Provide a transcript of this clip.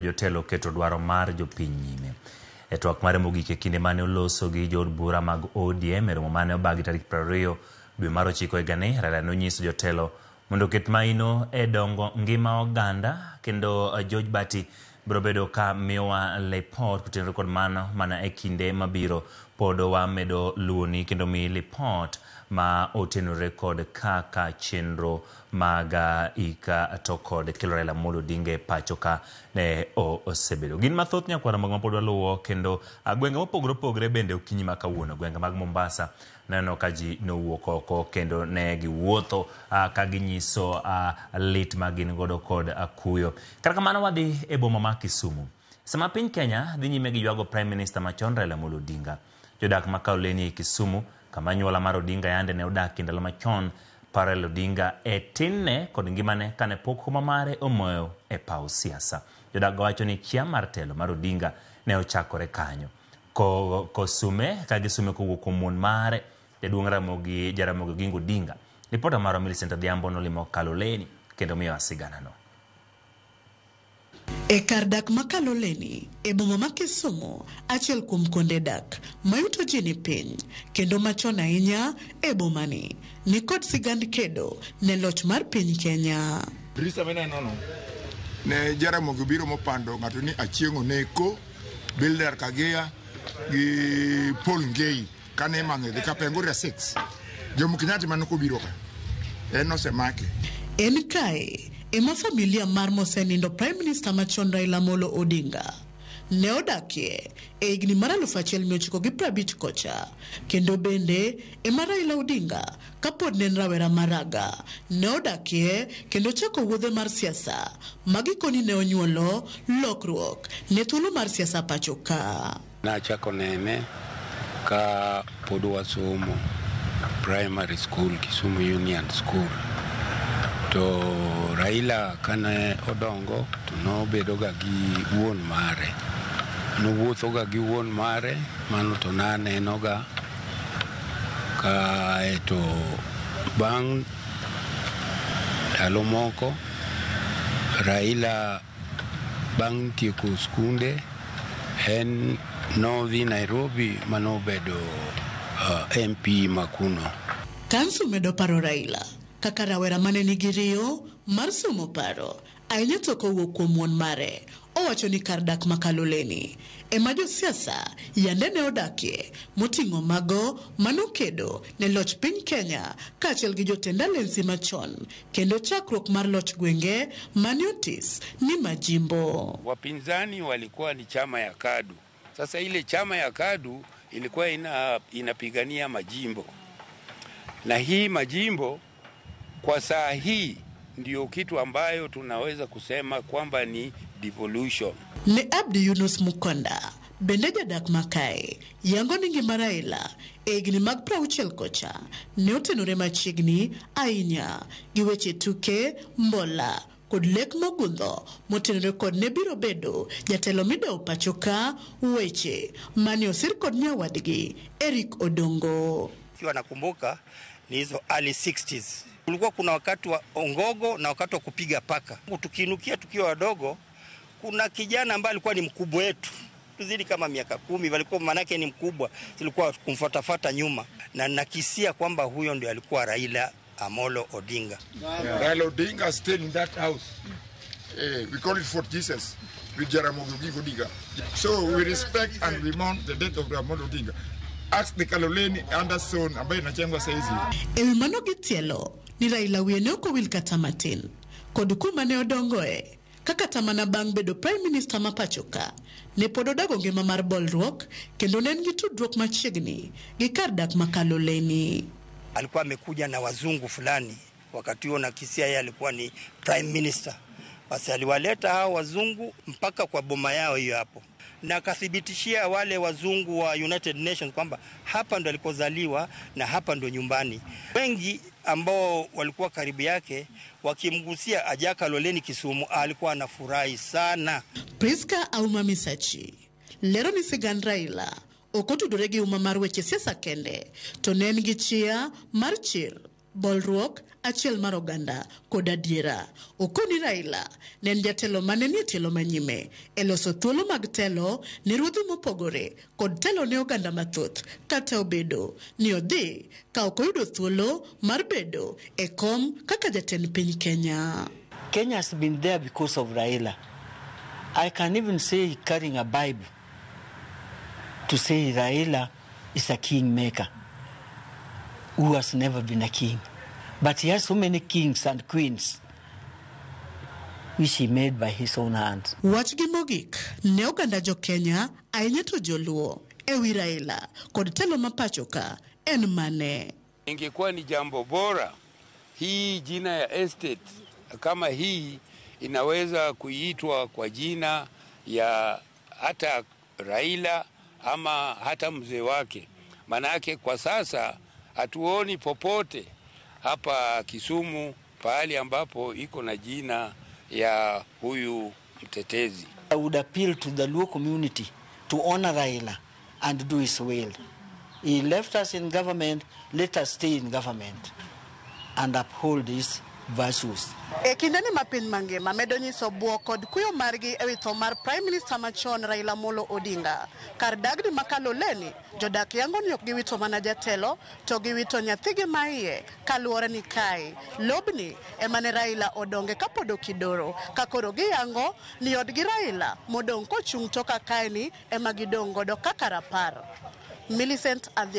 Jotelo keto dwaro mar jopiny nyime. E twak mare mogik e kinde mane oloso gi jood bura mag ODM e romo mane obagi tarik 20 dwe mar ochiko higani, Raila nonyiso jotelo mondo oket maino e dongo ngima oganda kendo George Bati biro bedo ka miyowa lipot kotenore kod mano mana e kinde mabiro. Pod wamedo luwoni kendo miyi lipot ma otenore kod kaka chenro mag ika to kod kelo Raila Amolo Odinga e pacho ka ne osebedo. Gin mathoth nyakwara mag mapod waluwo kendo gwenge mopogore opogore bende okinyi ma kawuono, gwenge mag Mombasa neno ka ji nowuok oko kendo ne giwuotho ka ginyiso lit ma gin godo kod kuyo. Kata kamano wadhi e boma ma Kisumu. Sama piny Kenya dhi nyime gi ywago Prime Minister machon Raila Amolo Odinga, jodak ma Kaloleni ei Kisumu, kama anyuola mar Odinga yande ne odakie ndalo machon, paro Raila Odinga e tinne kod ngimane kane pok huma mare omoyo e paw siasa. Jodak go wacho ni chia mar telo mar Odinga ne ochakore kanyo. Kosume ka gisume kowuok kuom wuon mare, jaduong' Ramogi Jaramogi Oginga Odinga. Ripota marwa Millicent Adhiambo nolimo Kaloleni kendo miyowa siganano. E kar dak ma Kaloleni, e boma ma Kisumu, achiel kuom kuonde dak mayuto ji ni piny kendo machon ahinya e bomani, ni kod sigand kedo ne loch mar piny Kenya. Drisa mineno no, ne Jaramogi obiro mopando ng'ato ni Achieng' Oneko, Bildar Kagia gi Paul Ngei kane imanyo dhi Kapenguria 6. Jomo Kenyatta mane ok obiro ka, en nosemake. En kae ema familia mar mosenindo Prime Minister machon Raila Amolo Odinga ne odakie e higni mar 1950 kocha, kendo bende ema Raila Odinga kapod ne en rawera maraga ne odakie kendo chako wuodhe mar siasa ma gikoni ne onyuolo lokruok ne thuolo mar siasa pacho ka. Nachako nene ka pod wasomo primary school, Kisumu Union School. To Raila kane odongo to nobedo ga gi wuon mare. Nowuotho ga gi wuon mare, mano to naneno ga. Kaeto bang' ndalo moko, Raila bang' tieko skunde, en nodhi Nairobi manobedo MP makuno. Kansu medo paro Raila kaka rawera mane nigi riyo mar somo paro ahinya to kowuok kuom wuon mare. Owacho ni kar dak ma Kaloleni ema josiasa yande ne odakie moting'o mago manokedo ne loch piny Kenya kaachiel gi jotend alensi machon kendo chakruok mar loch gwenge mane otis ni majimbo. Wapinzani walikuwa ni chama ya KADU. Sasa ile chama ya KADU ilikuwa inapigania majimbo, na hii majimbo kwa saa hii ndio kitu ambayo tunaweza kusema kwamba ni devolution. Ne Abdi Yunus Mukonda bende jadak makae yango ni ngima Raila e higni mag 60 kocha ne otenore machiegni ahinya gi weche tuke, mbola kod lek mogundho motenore kod ne biro bedo jatelo midewo pacho ka, weche mane osir kod nyawadgi Eric Odongo. Ikiwa nakumbuka ni hizo early 60s. Kulikuwa kuna wakati wa ongogo na wakati wa kupiga paka. Tukiinukia tukiwa wadogo, kuna kijana ambaye alikuwa ni mkubwa wetu, tuzidi kama miaka 10, alikuwa manake ni mkubwa, tulikuwa kumfuatafuata nyuma, na nakisia kwamba huyo ndio alikuwa Raila Amolo Odinga. Raila Odinga stayed in that house. We call it Fort Jesus with Jaramogi Oginga Odinga. So we respect and we mourn the death of Amolo Odinga. Ask the Kaloleni Anderson ambaye inachengwa saizi. Ewi mano gitielo ni Raila wiye ne ok owil kata matin kod kuma ne odongoe, kaka mana bang' bedo Prime Minister ma pacho ka ne pod odago ngima mar bolruok kendo ne en gi tudruok machiegni gi kar dak ma Kaloleni. Alikuwa amekuja na wazungu fulani wakati huo, na kisia yeye alikuwa ni Prime Minister. Basi aliwaleta hao wazungu mpaka kwa boma yao hiyo hapo, na akathibitishia wale wazungu wa United Nations kwamba hapa ndo alikozaliwa na hapa ndo nyumbani. Wengi ambao walikuwa karibu yake wakimgusia aja Kaloleni Kisumu, alikuwa anafurahi sana. Priska Auma Misachi lero ni sigand Raila ok otudore gi uma mar weche siasa kende, to ne en gi chia mar chir Bolruok, achiel mar oganda kod adiera. Okoni Raila ne en jatelo mane nie tielo manyime e loso thuolo mag telo ne ruodhi mopogore kod telo ne oganda mathoth kata obedo ni odhi ka ok oyudo thuolo mar bedo e kom kaka jatend piny Kenya. Kenya has been there because of Raila. I can even say, carrying a Bible, to say Raila is a kingmaker who has never been a king. But he has so many kings and queens which he made by his own hands. Wachgi mogik ne oganda jo Kenya, ahinya to joluo, ewi Raila kod telo ma pacho ka en mane? Ingekuwa ni jambo bora hii jina ya estate kama hii inaweza kuitwa kwa jina ya hata Raila ama hata mzee wake. Manake kwa sasa hatuoni popote hapa Kisumu pahali ambapo iko na jina ya huyu mtetezi. I would appeal to the Luo community to honor Raila and do his will. He left us in government, let us stay in government and uphold his virtues. E kindeni ma piny mangima medo nyiso buok kod kuyo margi ewi tho mar Prime Minister machon Raila Amolo Odinga. Kar dagni ma Kaloleni, jodak yango ni ok giwito mana jatelo, to giwito nyathigi ma iye kaluwore ni kae lobni ema ne Raila odonge kapod okidoro ka koro giyango ni odgi Raila modong' kochung' toka kaeni ema gidong' godo kaka rapar. Millicent Adhiambo.